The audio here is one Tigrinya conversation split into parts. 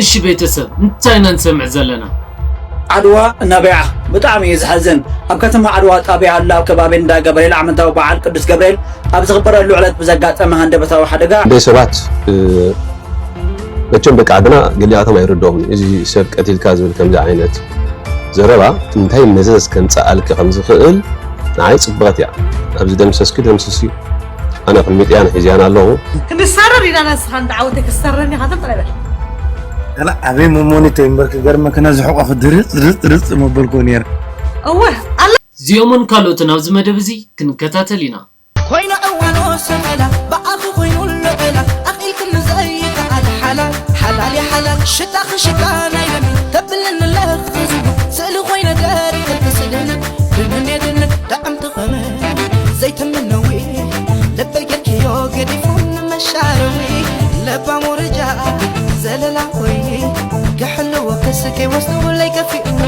እሺ ቤተሰብ፣ እንታይ ኢና ንሰምዕ ዘለና? ዓድዋ እናበይዓ። ብጣዕሚ እዩ ዝሓዝን። ኣብ ከተማ ዓድዋ ጣብያ ኣሎ ኣብ ከባቢ እንዳ ገብርኤል ዓመታዊ በዓል ቅዱስ ገብርኤል ኣብ ዝኽበረሉ ዕለት ብዘጋጠመ ሃንደበታዊ ሓደጋ እንደ ሰባት መቸም ደቂ ዓድና ገሊኣቶም ኣይርድኦምን። እዚ ሰብ ቀቲልካ ዝብል ከምዚ ዓይነት ዘረባ እንታይ መዘዝ ከምፅኣልኪ ከምዝኽእል ንዓይ ፅብቐት እያ። ኣብዚ ደምሰስኪ ደምስስ እዩ። ኣነ ቅድሚጥያን ሒዝያን ኣለኹ። ክንሳረር ኢና ነስኻ እንተ ዓወተይ ክሳረኒ ካተም ጥራይ በል። ኣላ ኣበይ መሞኒቶ ይንበርክ ገርመክና ዝሕቆፍ ድርፅ ድርፅ ድርፅ መበልኮ ነይር። እወ ኣላ እዚኦምን ካልኦትን ኣብዚ መደብ እዚ ክንከታተል ኢና። ኮይነ እዋኖ ሰመላ ብኣኺ ኮይኑ ልዕላ ኣኽኢልክኒ ዘይከኣል ሓላል ሓላል ሓላል ሽታኺ ሽታ ናይ ለሚ ተብለኒ ለኽዝቡ ስእሊ ኮይነ ደሪኸ ክስእልኒ ድንን የድንን ዳዕምቲ ኸመ ዘይተምነዊ ልበይ ጌርክዮ ገዲፉ ንመሻረዊ ለባም ወረጃ ዘለላ ኮይኒ ክሕልዎ ከስከይ ወስዱ ለይከፊኡኒ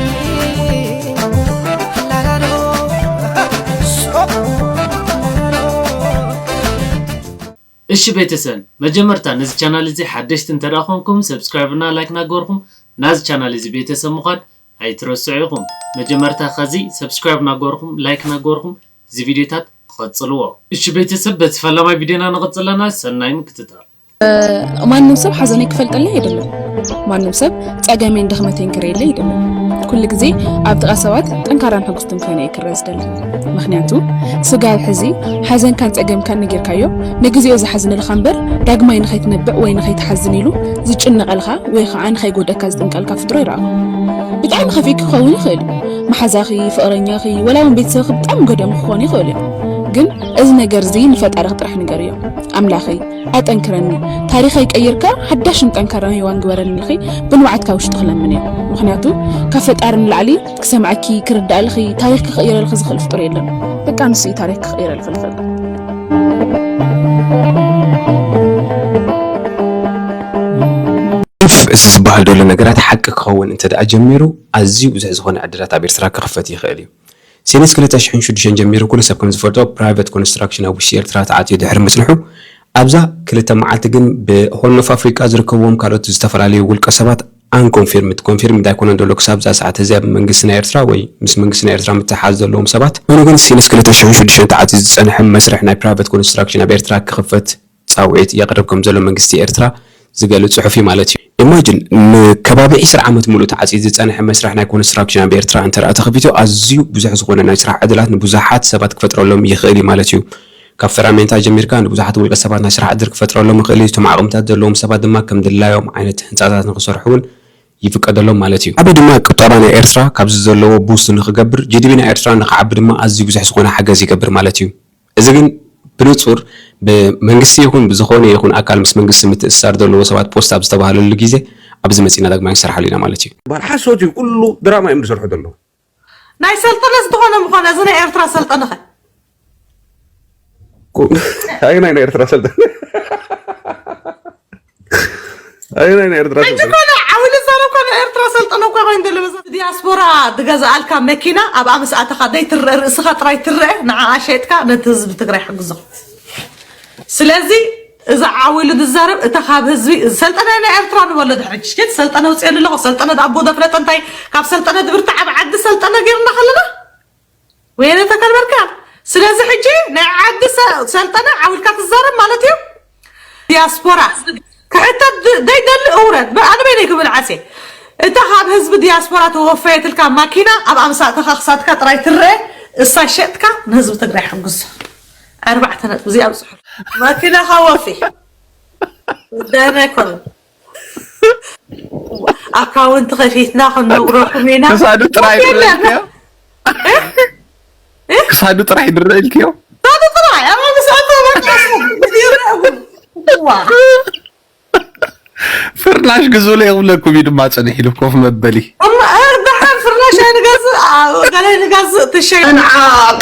እሺ ቤተሰብ መጀመርታ ነዚ ቻናል እዚ ሓደሽቲ እንተደኣ ኮንኩም ሰብስክራይብ እና ላይክ ናገርኩም ናዚ ቻናል እዚ ቤተሰብ ምዃን ኣይትረስዑ ኢኹም። መጀመርታ ከዚ ሰብስክራይብ ናገርኩም ላይክ ናገርኩም እዚ ቪዲዮታት ቀጽልዎ። እሺ ቤተሰብ በቲ ፈላማይ ቪዲዮና ንቐጽለና ሰናይ ምክትታል። ማንም ሰብ ሓዘነይ ክፈልጠለይ ኣይደልን። ማንም ሰብ ጸገመይን ድኽመተይን ክርእየለይ ኣይደልን። ኩሉ ግዜ ኣብ ጥቓ ሰባት ጠንካራን ሕጉስትን ኮይነ እየ ክረአ ዝደሊ። ምኽንያቱ ስጋብ ሕዚ ሓዘንካን ጸገምካን ነጊርካዮ ንግዜኡ ዝሓዝነልኻ እምበር ዳግማይ ንኸይትነብዕ ወይ ንኸይትሓዝን ኢሉ ዝጭነቐልካ ወይ ኸዓ ንኸይጎደካ ዝጥንቀልካ ፍጥሮ ይረኣኹ። ብጣዕሚ ከፊእኪ ክኸውን ይኽእል እዩ። መሓዛኺ፣ ፍቕረኛኺ፣ ወላ እውን ቤተሰብኺ ብጣዕሚ ጎዲኦም ክኾኑ ይኽእሉ እዮም። ግን እዚ ነገር እዚ ንፈጣሪኺ ጥራሕ ንገርዮ። ኣምላኸይ ኣጠንክረኒ፣ ታሪኸይ ቀይርካ ሓዳሽን ጠንካራን ሄዋን ግበረኒ ኢልኺ ብንብዓት ካብ ውሽጥኺ ለምንዮ። ምኽንያቱ ካብ ፈጣሪ ንላዕሊ ክሰምዐኪ፣ ክርዳእልኺ፣ ታሪኽኪ ክቕይረልኺ ዝኽእል ፍጡር የለን። በቃ ንሱ እዩ ታሪኽኪ ክቕይረልኺ ዝኽእል። እቲ ዝበሃል ዘሎ ነገራት ሓቂ ክኸውን እንተ ደኣ ጀሚሩ ኣዝዩ ብዙሕ ዝኾነ ዕድላት ኣብ ኤርትራ ክኽፈት ይኽእል እዩ። ሲንስ ክልተ ሽሕን ሽዱሽተን ጀሚሩ ኩሉ ሰብ ከም ዝፈልጦ ፕራይቨት ኮንስትራክሽን ኣብ ውሽጢ ኤርትራ ተዓጽዩ ድሕሪ ምጽንሑ ኣብዛ ክልተ መዓልቲ ግን ብሆርን ኦፍ ኣፍሪቃ ዝርከብዎም ካልኦት ዝተፈላለዩ ውልቀ ሰባት ኣንኮንፊርምድ ኮንፊርምድ ኣይኮነን ዘሎ ክሳብ እዛ ሰዓት እዚኣ ብመንግስቲ ናይ ኤርትራ ወይ ምስ መንግስቲ ናይ ኤርትራ ምትሓዝ ዘለዎም ሰባት ኮይኑ ግን ሲንስ ክልተ ሽሕን ሽዱሽተን ተዓጽዩ ዝጸንሐ መስርሕ ናይ ፕራይቨት ኮንስትራክሽን ኣብ ኤርትራ ክኽፈት ጻውዒት የቕርብ ከም ዘሎ መንግስቲ ኤርትራ ዝገልጽ ጽሑፍ እዩ ማለት እዩ። ኢማጅን ንከባቢ ዒስራ ዓመት ሙሉእ ተዓጽዩ ዝጸንሐ መስርሕ ናይ ኮንስትራክሽን ኣብ ኤርትራ እንተ ደኣ ተኸፊቱ ኣዝዩ ብዙሕ ዝኾነ ናይ ስራሕ ዕድላት ንብዙሓት ሰባት ክፈጥረሎም ይኽእል እዩ ማለት እዩ። ካብ ፈራሜንታ ጀሚርካ ንብዙሓት ውልቀ ሰባት ናይ ስራሕ ዕድል ክፈጥረሎም ይኽእል እዩ። እቶም ዓቕምታት ዘለዎም ሰባት ድማ ከም ድላዮም ዓይነት ህንጻታት ንኽሰርሑ እውን ይፍቀደሎም ማለት እዩ። ዓቢ ድማ ቁጠባ ናይ ኤርትራ ካብዚ ዘለዎ ቡስት ንኽገብር ጂ ዲ ቢ ናይ ኤርትራ ንኽዓቢ ድማ ኣዝዩ ብዙሕ ዝኾነ ሓገዝ ይገብር ማለት እዩ። እዚ ግን ብንጹር ብመንግስቲ ይኹን ብዝኾነ ይኹን ኣካል ምስ መንግስቲ ምትእስሳር ዘለዎ ሰባት ፖስት ኣብ ዝተባህለሉ ግዜ ኣብዚ መጺና ዳግማይ ክንሰርሓሉ ኢና ማለት እዩ። በል ሓሶት እዩ፣ ኩሉ ድራማ እዮም ዝሰርሑ ዘለዉ። ናይ ሰልጠነ ዝኾነ ምኾነ እዚ ናይ ኤርትራ ሰልጠነ ኸ ኣየናይ ናይ ኤርትራ ሰልጠነ? ኣየናይ ናይ ኤርትራ ሕጂ ሰልጠነ? ኮነ ዓው ልዛረብ ኮነ ኤርትራ ሰልጠነ እኮ ኮይኑ ዘሎ በዛ ዲያስፖራ ድገዝኣልካ መኪና ኣብኣ ምስ ኣተኻ ደይ ትረአ ርእስኻ ጥራይ ትረአ ንዓኣ ሸጥካ ነቲ ህዝቢ ትግራይ ሕግዞ። ስለዚ እዚ ዓው ኢሉ ዝዛረብ እታ ካብ ህዝቢ ሰልጠነ ናይ ኤርትራ ንበሎ ድሕሪ ሕጂ ሽት ሰልጠነ ውፅኤ ኣለኹ ሰልጠነ ዳቦ ዘፍለጠ እንታይ ካብ ሰልጠነ ድብርታ ዓብ ዓዲ ሰልጠነ ገይርና ከለና ወየነ ተከልበርካ ስለዚ ሕጂ ናይ ዓዲ ሰልጠነ ዓው ኢልካ ትዛረብ ማለት እዩ። ዲያስፖራ ክሕተት ዘይደሊ እውረት ኣነ በይነይ ክብል ዓሴ እታ ካብ ህዝቢ ዲያስፖራ ተወፈየትልካ ማኪና ኣብ ኣምሳእተኻ ክሳትካ ጥራይ ትረአ እሳ ሸጥካ ንህዝቢ ትግራይ ሕጉዝ ኣርባዕተ ነጥቢ እዚኣ ኣብፅሑ ማኪናኻ ወፊ ወዳና ኣይኮነን ኣካውንት ከፊትና ክንነግረኩም ኢና ክሳዱ ጥራይ ድረልክዮ ክሳዱ ጥራይ ድረልክዮ ክሳዱ ጥራይ ኣብ ምስኣቶ ፍርናሽ ግዙለ ይብለኩም እዩ ድማ ጽንሕ ኢሉ ኮፍ መበሊ። እማ፣ እ፣ ደሓን ፍርናሽ ኣይንገዝእ፣ አ፣ ገለ ኣይንገዝእ፣ ትሸይ። ንዓ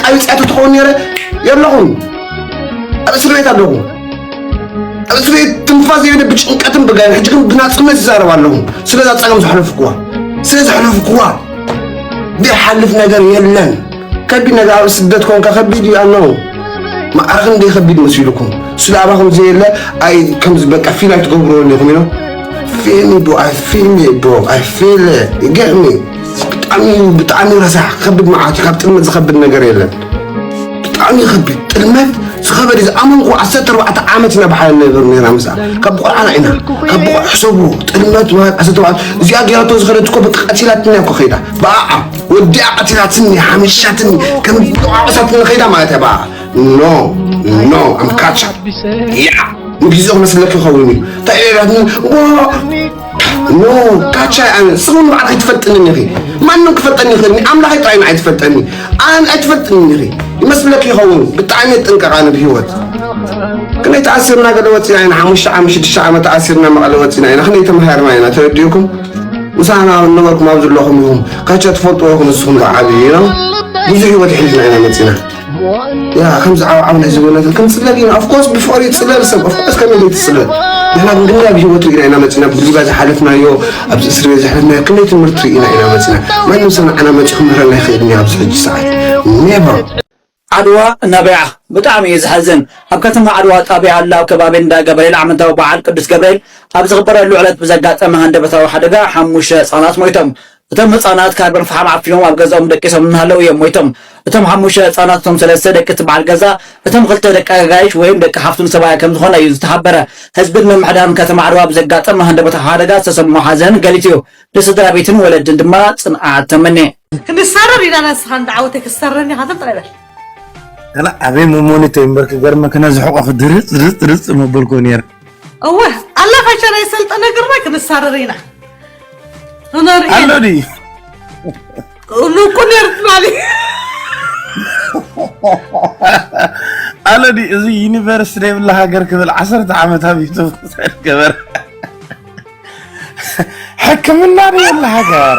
ቀቢጸ ተትኸውን ነይረ የለኹን። ኣብ እስር ቤት ኣለኹ። ኣብ እስር ቤት ትንፋስ ዘይብለ ብጭንቀትን ብጋይን። ሕጂ ግን ብናጽነት ይዛረብ ኣለኹ። ስለዛ ጸገም ዘሕለፍኩዋ። ስለ ዘሕለፍኩዋ። ዘይሓልፍ ነገር የለን። ከቢድ ነገር ኣብ ስደት ኮንካ ከቢድ እዩ። ኣነው ማዕረ ክንደይ ከቢድ መሲሉኩም። ስለ ኣባኹም ዘየለ ኣይ ከምዚ በቃ ፊል ኣይትገብርዎ ኣለኹም ኢሎም። Feel me, bro. I feel me, bro. I feel it. You get me? ብጣዕሚ ብጣዕሚ ረሳሕ ከብድ መዓት ካብ ጥልመት ዝኸብድ ነገር የለን። ብጣዕሚ ይኸብድ ጥልመት። ዝኸበድ ዝኣመንኩ ዓሰርተ ኣርባዕተ ዓመት ኢና ብሓደ ነበር ነራ ምስኣ ካብ ቆልዓና ኢና ካብ ቆልዓ ሕሰቡ። ጥልመት ማለት ዓሰርተ ኣርባዕተ እዚኣ ገይራቶ ዝኸደት እኮ በቃ ቀቲላትና እኮ ከይዳ ብኣዓ ወዲኣ ቀቲላትኒ ሓሚሻትኒ ከም ተቋዕሳትኒ ከይዳ ማለት እያ ብኣዓ። No, no, I'm catcher. Yeah. ንግዜኡ ክመስለኪ ይኸውን እዩ። እንታይ ኢለ ኖ ካቻ ኣነ ስኹን ባዕልኺ ትፈልጥኒ ኢኺ። ማንም ክፈልጠኒ ይኽእል ኣምላኸይ ጥራይ ንዓይ ትፈልጠኒ። ኣነ ኣይትፈልጥኒ ኢኺ። ይመስለኪ ይኸውን ብጣዕሚ ጥንቀቕ ኣነ ብህይወት። ክንደይ ተኣሲርና ገለ ወፂና ኢና ሓሙሽተ ዓመት ሽዱሽተ ዓመት ተኣሲርና መቐለ ወፂና ኢና ክንደይ ተምሃርና ኢና ተረዲእኩም። ምሳና ነበርኩም ኣብ ዘለኹም ኢኹም ካቻ ትፈልጥዎ ኢኹም ንስኹም ብዓብዪ ኢና ብዙሕ ህይወት ሒዝና ኢና መፂና። ያ ከምዚ ዓብዓብ ናይ ዝበለትን ክንፅለል ኢና of course before ይፅለል ሰብ of course ከመይ ዘይትፅለል። ንሕና ግን ግን ናብ ህይወት ርኢና ኢና መፂና ብሊባ ዝሓለፍናዮ ኣብዚ እስር ቤት ዝሕለፍናዮ ክንደይ ትምህርቲ ርኢና ኢና መፂና። ማንም ሰብ ንዓና መፂኡ ክምህረና ይኽእል እዩ ኣብዚ ሕጂ ሰዓት never። ዓድዋ እናበይዓ። ብጣዕሚ እዩ ዝሓዝን። ኣብ ከተማ ዓድዋ ጣብያ ኣላ ኣብ ከባቢ እንዳ ገብርኤል ዓመታዊ በዓል ቅዱስ ገብርኤል ኣብ ዝኽበረሉ ዕለት ብዘጋጠመ ሃንደበታዊ ሓደጋ ሓሙሽተ ህፃናት ሞይቶም። እቶም ህፃናት ካርበን ፈሓም ዓፊኖም ኣብ ገዛኦም ደቂሶም እናሃለዉ እዮም ሞይቶም። እቶም ሓሙሽተ ህፃናት እቶም ሰለስተ ደቂ እቲ በዓል ገዛ እቶም ክልተ ደቂ ኣጋይሽ ወይም ደቂ ሓፍቱን ሰብኣያ ከም ዝኾነ እዩ ዝተሓበረ። ህዝብን ምምሕዳርን ከተማ ዓድዋ ብዘጋጠመ ሃንደበታዊ ሓደጋ ዝተሰምዖ ሓዘን ገሊፁ እዩ። ንስድራ ቤትን ወለድን ድማ ፅንዓት ተመነ። ክንሳረር ኢና ንስኻ እንዳ ዓወተይ ክሳረኒ ኢኻ ትብል ጥራይ በል። ኣላ ኣበይ መሞኒቶ ይንበር ክገርመ ክነ ዝሕቆፍ ድርፅ ድርፅ ድርፅ መበልኮ ነይረ። እወ ኣላ ካቻ ናይ ሰልጠነ ግርማ ክንሳረር ኢና። ንርኢ ኣሎ ድዩ? ንቁ ነር ትማሊ። ኣሎ ድዩ? እዚ ዩኒቨርስ ዘይብላ ሃገር ክብል ዓሰርተ ዓመት ኣብ ዩቱብ ገበር። ሕክምና ዘይብላ ሃገር።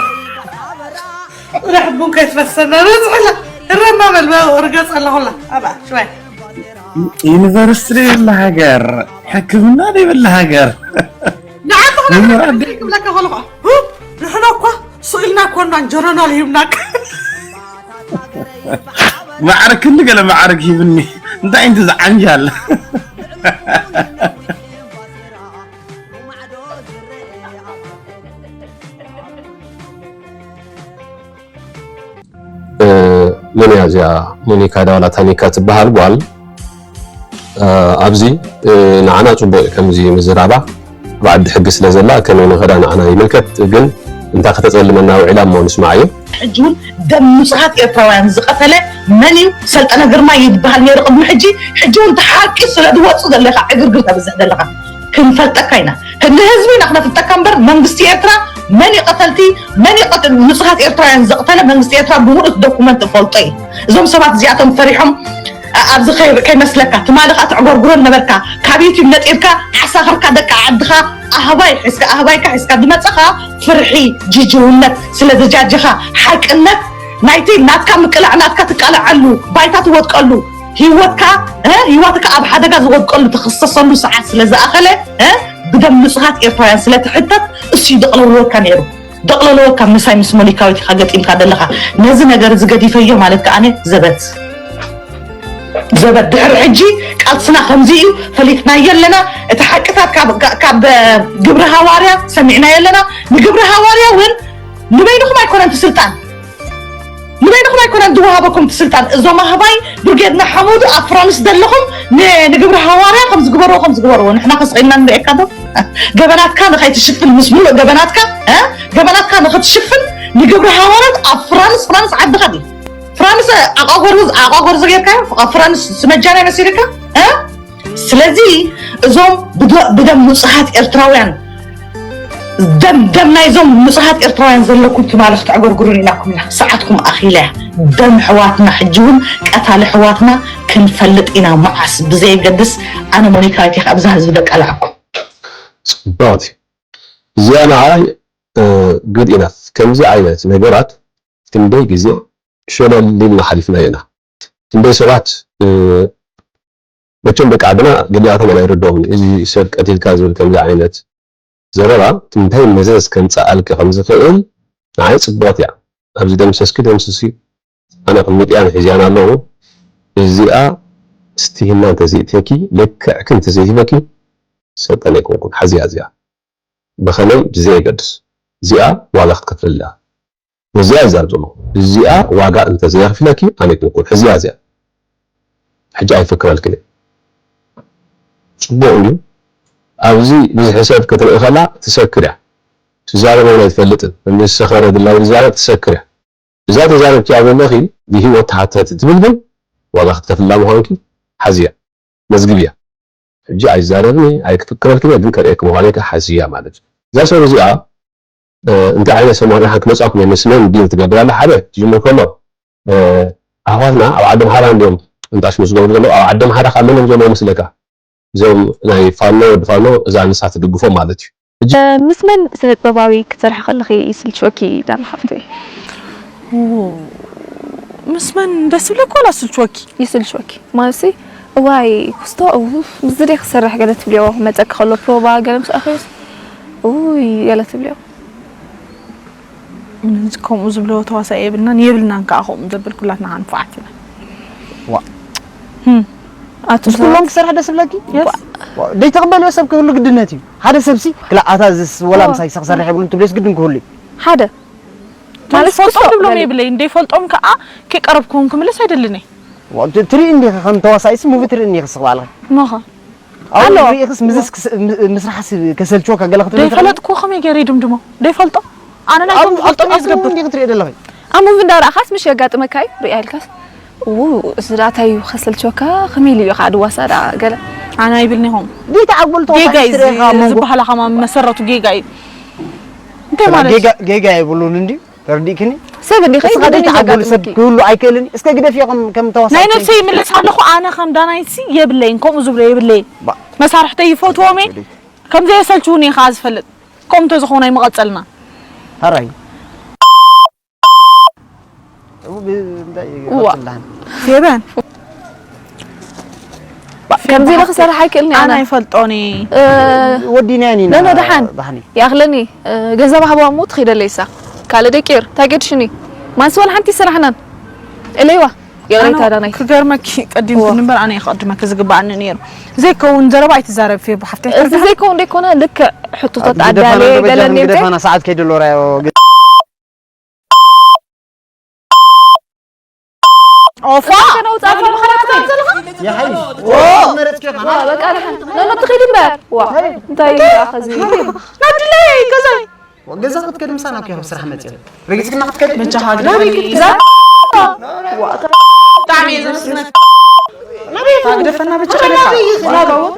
ራሕት ቡን ከይትፈሰና ረዝሕላ። እረማ በል በ- ርገጽ ኣለኹላ። ኣባ ሽዋይ። ዩኒቨርሲቲ ዘይብላ ሃገር፣ ሕክምና ዘይብላ ሃገር። ንዓኻ ምሁር ኣደ- ክብለካ ከለኹ፣ ሁ፣ ንሕና እኳ ስኢልና እኮ እና ጆሮናል ሂብናካ። ማዕረ ክንዲ ገለ ማዕረግ ሂብኒ። እንታይ እንት ዝዓንጃል? እ፣ መን እያ እዚኣ? ሞኒካ ዳዋላ ታኒካ ትበሃል ጓል፣ እ፣ ኣብዚ፣ እ፣ ንዓና ጽቡቕ እዩ ከምዚ ምዝራባ። ኣብ ዓዲ ሕጊ ስለ ዘላ ከመይ ንኸዳ ንዓና ይምልከት፣ ግን እንታ ከተጸልመና ውዒላ እሞ ንስማዓዮ። ሕጂ እውን ደም ንጹሃት ኤርትራውያን ዝቐተለ መን እዩ? ሰልጠነ ግርማ ይበሃል ነይሩ ቅድሚ ሕጂ። ሕጂ እውን እቲ ሓቂ ስለ ዝወጹ ዘለኻ ዕግርግር ተብዝሕ ዘለኻ ክንፈልጠካ ኢና። ንህዝቢ ኢና ክነፍልጠካ እምበር መንግስቲ ኤርትራ መን እዩ ቀተልቲ፣ መን እዩ ቀት-፣ ንጹሃት ኤርትራውያን ዘቕተለ መንግስቲ ኤርትራ ብምሉእ ዶኩመንት እፈልጦ እዩ። እዞም ሰባት እዚኣቶም ፈሪሖም ኣ-፣ ኣብዚ ከይ-፣ ከይመስለካ ትማሊ ከዓ ተዕጎርጉረን ነበርካ። ካብ ዩቲብ ነጢርካ ዓሳኽርካ ደቂ ዓድኻ ኣህባይ ሒዝካ ኣህባይካ ሒዝካ ዝመፀኻ ፍርሒ ጅጅውነት ስለ ዝጃጀኻ ሓቅነት ናይቲ ናትካ ምቅላዕ ናትካ ትቃለዓሉ ባይታ ትወድቀሉ ህይወትካ እ፣ ህይወትካ ኣብ ሓደጋ ዝወድቀሉ ትኽሰሰሉ ሰዓት ስለ ዝኣኸለ እ፣ ብደም ንጹሃት ኤርትራውያን ስለ ትሕተት እሱ እዩ ደቕለውልወካ ነይሩ። ደቕለለወካ ምሳይ ምስ ሞኒካዊት ኢኻ ገጢምካ ዘለኻ። ነዚ ነገር እዚ ገዲፈዮ ማለት ከኣ ኣነ ዘበት ዘበት ድሕሪ ሕጂ ቃልስና ከምዚ እዩ ፈሊጥናዮ ኣለና። እቲ ሓቅታት ካብ ካብ ግብሪ ሃዋርያ ሰሚዕናዮ ኣለና። ንግብሪ ሃዋርያ እውን ንበይንኹም ኣይኮነን እቲ ስልጣን ንበይንኹም ኣይኮነን ዝወሃበኩም እቲ ስልጣን። እዞም ኣህባይ ብርጌድ ንሓመዱ ኣብ ፍራንስ ዘለኹም ን- ንግብሪ ሃዋርያ ከም ዝግበርዎ ከም ዝግበርዎ ንሕና ከስቂልና ንርእየካ ዶ? ገበናትካ ንኸይትሽፍን ምስ ምሉእ ገበናትካ እ? ገበናትካ ንኽትሽፍን ንግብሪ ሃዋርያት ኣብ ፍራንስ ፍራንስ ዓድኻ ድዩ? ፍራንስ ኣቋጎር ኣቋጎር ዘጌርካዮ ኣብ ፍራንስ ስመጃናይ መሲልካ እ? ስለዚ እዞም ብዶ- ብደም ንጹሃት ኤርትራውያን ደም ደም ናይዞም ንጹሃት ኤርትራውያን ዘለኩም ትማሊ ክትዕገርግሩን ኢላኩም ኢና ሰዓትኩም ኣኺላ እያ። ደም ኣሕዋትና ሕጂ እውን ቀታሊ ኣሕዋትና ክንፈልጥ ኢና መዓስ ብዘየገድስ ኣነ ሞኒካዊት እየ ካብዛ ህዝቢ ደቃላዕኩም። ጽቡቕቲ እዚኣ ንዓይ ግድ ኢና ከምዚ ዓይነት ነገራት ክንደይ ግዜ ሸለል ኢልና ሓሊፍናዮ ኢና። ክንደይ ሰባት መቸም ደቂ ዓድና ገሊኣቶም ኣይርድኦምን። እዚ ሰብ ቀቲልካ ዝብል ከምዚ ዓይነት ዘረባ እንታይ መዘዝ ከምጽኣልኪ ከም ዝኽእል ንዓይ ጽብቕቲ እያ። ኣብዚ ደምሰስኪ ደምስሲ ኣነ ቅሚጥያን ሒዝያን ኣለኹ። እዚኣ ስትሂና እንተዘይእትየኪ ልክዕኪ እንተዘይሂበኪ ሰልጠነ ኣይኮንኩን ሓዝያ እዚኣ። ብኸመይ ብዘየገድስ እዚኣ ዋጋ ክትከፍለላ እዚኣ ይዛረብ ዘሎ። እዚኣ ዋጋ እንተዘየኽፍለኪ ኣነ ኣይኮንኩን ሕዚያ እዚኣ ሕጂ ኣይፍክረልክን እየ። ጽቡቕ እዩ። ኣብዚ ብዙሕ ሰብ ክትርኢ ከላ ትሰክር እያ። ትዛረቦ ናይ ትፈልጥን ምስ ሰኸረ ድላዊ ዝዛረብ ትሰክር እያ። እዛ ተዛረብኪያ ዘለኺ ብህይወት ተሓተቲ ትብል ግን ዋጋ ክትከፍላ ምዃንኪ ሓዝያ መዝግብያ። ሕጂ ኣይዛረብን እየ ኣይክፍክረልክን እየ ግን ከርእየኪ ምዃነይ ከ ሓዝያ ማለት እዩ። እዛ ሰብ እዚኣ እንታይ ዓይነት ሰብ ምዃና ክመጻኩም እየ። ንስመን ዲል ትገብር ኣላ ሓደ ትጅምር ከሎ ኣሕዋትና ኣብ ዓዲ ኣምሓራ እንዲዮም እንታሽ ምስ ገብሩ ዘለዉ ኣብ ዓዲ ኣምሓራ ካብ መን እዮም ዘለዉ መስለካ? እዞም ናይ ፋኖ ወዲ ፋኖ እዛ ንሳ ትድግፎም ማለት እዩ። ሕጂ ምስ መን ስነ ጥበባዊ ክትሰርሒ ከለኺ ይስልችወኪ ዳና ሓፍተይ? ምስ መን ደስ ይብለኪ ዋላ ስልችወኪ? ይስልችወኪ ማለትሲ እዋይ ኩስቶ እውፍ ምስዚ ድየ ክሰርሕ ገለ ትብልዮ ክመፀኪ ከሎ ፕሮባ ገለ ምስ ኣኸዩስ ውይ ገለ ትብልዮ ከምኡ ዝብሎ ተዋሳኢ የብልናን የብልናን ከዓ ከምኡ ዘብል ኩላትና ከዓ ንፉዓት ኢና። ዋ ኣቱ ምስ ኩሎም ክሰርሕ ደስ ይብለኪ? ደይተቕበልዮ ሰብ ክህሉ ግድነት እዩ። ሓደ ሰብሲ ክላ ኣታ ዝስ ወላ ምሳይ ክሰርሕ የብሉን ትብለስ ግድን ክህሉ እዩ። ሓደ ማለት ፈልጦም ክስቶ ትብሎም በሊ። የብለይ እንደይፈልጦም ከዓ ከይቀረብኩም ክምልስ ኣይደልን እየ። ዋ፣ ት- ትርኢ እንዲኺ ከም ተዋሳኢስ ሙቪ ትርኢ እንዲኺ ስቕ ባልኺ። ሞኸ ኣብ ኣሎ። ርእኽስ ምዝስ ክስ- ም- ምስራሕስ ከሰልችወካ ገለ ክትብል ከላ ደይፈለጥኩ ከመይ ገይረ ይድምድሞ ደይፈልጦ ኣነ ናይ ኣብ ፈልጦም እየ ኣብ ዝገብር እንዲኺ ትርኢ ዘለኺ። ኣብ ሙቪ እንዳረኣኻስ ምሽ የጋጥመካ እዩ ሪኣ ኢልካስ ው እዚ ዳታ እዩ ከሰልችወካ ከመይ ኢሉ እዩ ከዓ ድዋሳ ዳ ገለ ኣነ ኣይብልኒ ይኹም ዲታ ዓጉል ጌጋ ተዋሳኢ እዩ ትርኢ ኢኻ ኣብ መንጎ ዝበሃላ ከማ መሰረቱ ጌጋ እዩ እንታይ ማለት ጌጋ ጌጋ የብሉን እንዲ ተረዲእክኒ። ሰብ እንዲኸ እስኻ ደይታ ዓጉል ሰብ ዘጋጥመኪ ክህሉ ኣይክእልን። እስከ ግደፍ ኢኹም ከም ተዋሳኢ ናይ ነብሰይ ይምልስ ኣለኹ ኣነ ከም ዳናይትሲ የብለይን ከምኡ ዝብሎ የብለይን ባ- መሳርሕተይ ይፈትዎም እየ ከም ዘየሰልችውኒ ከዓ ዝፈልጥ ከምኡ እንተዝኸውን ኣይምቐፀልና ሃራይ ፌበን ከምዚ ኢለ ክሰርሕ ኣይክእልን እየ ኣነ ኣነ ኣይፈልጦኒ ወዲናያ ኒና ኖ፣ ኖ፣ ደሓን። ዳሕኒ ያኽለኒ ገንዘብ ሃብዋ እሞ ትኸይደለይ እሳ ካልእ ደቂር እንታይ ገድሽኒ ማንስ ወላ ሓንቲ ይሰራሕናን እለይዋ ይቕሬታ ዳናይ ክገርመኪ ቀዲምክኒ እምበር ኣነ እየ ክቕድመኪ ዝግባኣኒ ነይሩ ዘይከውን ዘረባ ኣይትዛረብ ፌቡ ሓፍተይ እዚ ዘይከውን ደይኮነ ልክዕ ሕቶታት ኣዳለ ገለኒ ግደፋና ሰዓት ከይደሎ ራዮ ኦፋ ከነውፃእ ከለኻ ይሓይሽ መረፅኪ በቃ ደሓን ነኖ ትኸይድ እምበር ዋ እንታይ እዩ ከዚ ናድለይ ገዛይ ገዛ ክትከድ ምሳና እኮ ስራሕ መፅእ ረጊፅክና ክትከድ በጃኻ እዛ ብጣዕሚ እየ ዘመስግነካ ግደፈና በጃኻ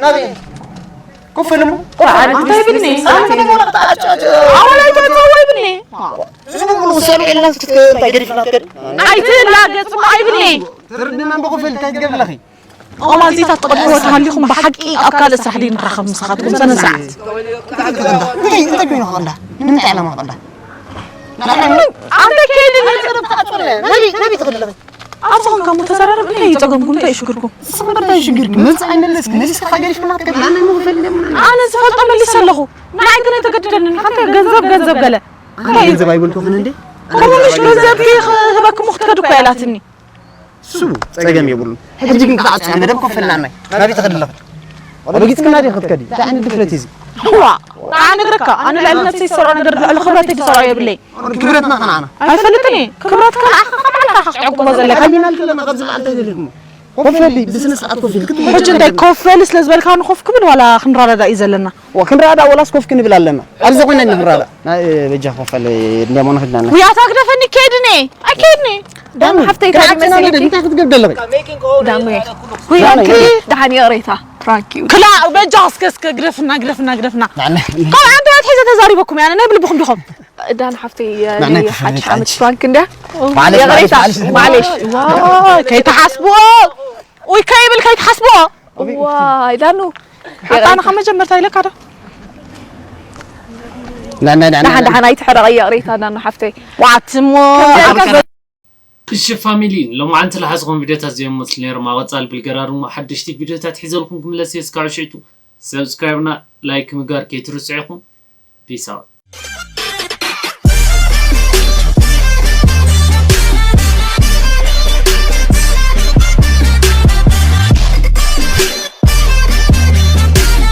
ናበይ ኮፈልሙ እንታይ ብልኒ ኣወላይ ተተወይ ብልኒ ዝብሉ ውሳኑ ኢልና ክትከድ እንታይ ገዲፍና ክትከድ ኣይትላገጽ ኣይብልኒ ትርድና ብኮፈል እንታይ ትገብር ኣለኺ ኦም ኣዚታት ትቐድሕዎ ተሃሊኹም ብሓቂ ኣብ ካልእ ስራሕ ድዩ ንራኸብ ምሳኻትኩም ሰነ ሰዓት እንታይ እንታይ ኮይኑ ክቐዳ ንምንታይ ዕላማ ክቐዳ ኣንተ ከይድኒ ነቢ ነቢ ትኽእል ኣለኺ ኣብዚኹም ከም ተዘራረብ እንታይ ይፀገምኩም እንታይ ይሽግርኩም ስኽበር እንታይ ሽግርኪ መብዚ ኣይመለስኪ መሊስካ ገዲፍና ክትከድ ናይ ምኽፈል ኣነ ዝፈልጦ መሊስ ኣለኹ ንዓይ ግን ኣይተገድደኒ ንሓንተ ገንዘብ ገንዘብ ገለ ገንዘብ ኣይበልኩኽን እንዴ ከምኡ ምሽ ገንዘብኪ ክህበክሙ ክትከዱ እኮ ያላትኒ ስቡ ጸገም የብሉን። ሕጂ ግን ክትዓጽያ መደብ ኮፈልና ናይ ናበይ ትኸዲ ኣለኺ? ረጊጽክና ዲኺ ክትከዲ? እንታይ ዓይነት ድፍረት እዩ እዚ? ዋ ኣነ እግረካ ኣነ ልዕሊ ነብሰይ ዝሰርዖ ነገር ልዕሊ ክብረተይ ዝሰርዖ የብለይ ክብረትና ከነኣና ኣይፈልጥን እየ ክብረትካ ንዓኻ ካብ ዓልካ ኢኻ ክትዕቅቦ ዘለካ ሓሊና ኣለና ካብዚ መዓልቲ ኣይደለኩም ኮፈሊ ብስነ ስርዓት ኮፈሊ ክትብል ሕጂ እንታይ ኮፈሊ ስለ ዝበልካ ንኮፍ ክብል ዋላ ክንረዳዳ እዩ ዘለና ወክንረዳ ወላስ ኮፍ ክንብል ኣለና ኣብዚ ኮይና ንረዳ ናይ በጃ ኮፈሊ እንደሞ ንኽድና ውያታ ግደፈኒ ከይድኒ ኣይከይድኒ ዳም ሓፍተይ እንታይ ክዓጽና ይመስለኪ እንታይ ክትገብደለኺ ዳሙ ወይ ኣንኪ ደሓን ይቕሬታ ፕራንክ እዩ ክላ በጃ እስከ እስከ ግደፍና ግደፍና ግደፍና ካብ ኣንተ ኣትሒዘ ተዛሪበኩም ያነ ናይ ብልብኹም ዲኹም ዳን ሓፍተይ ናዕናይ ሓድሽ ተፈለጥ ዓመት ኣንቺ። ፕራንክ እንድያ ማለሽ ይቕሬታ ማለሽ ማለሽ ከይተሓስብዎ ውይ ከይብል ከይተሓስብዎ ዋይ ዳኑ ኣታ ንኻ መጀመርታ ኢለካ ዶ ናዕናይ ደሓን ደሓን ኣይትሕረቐ ይቕሬታ ዳኑ ሓፍተይ ዋትሞ እሺ ፋሚሊ ሎማዓንቲ ዝሓዝኹም ቪድዮታት እዚኦም መስሉ ነይሮም ኣብ ቀፃሊ ብልገራር እሞ ሓደሽቲ ቪድዮታት ሒዘልኩም ክምለስ እየ እስካብ ሽዕቱ ሰብስክራይብና ላይክ ምግባር ከይትርስዑ ኢኹም ፒስ ኣውት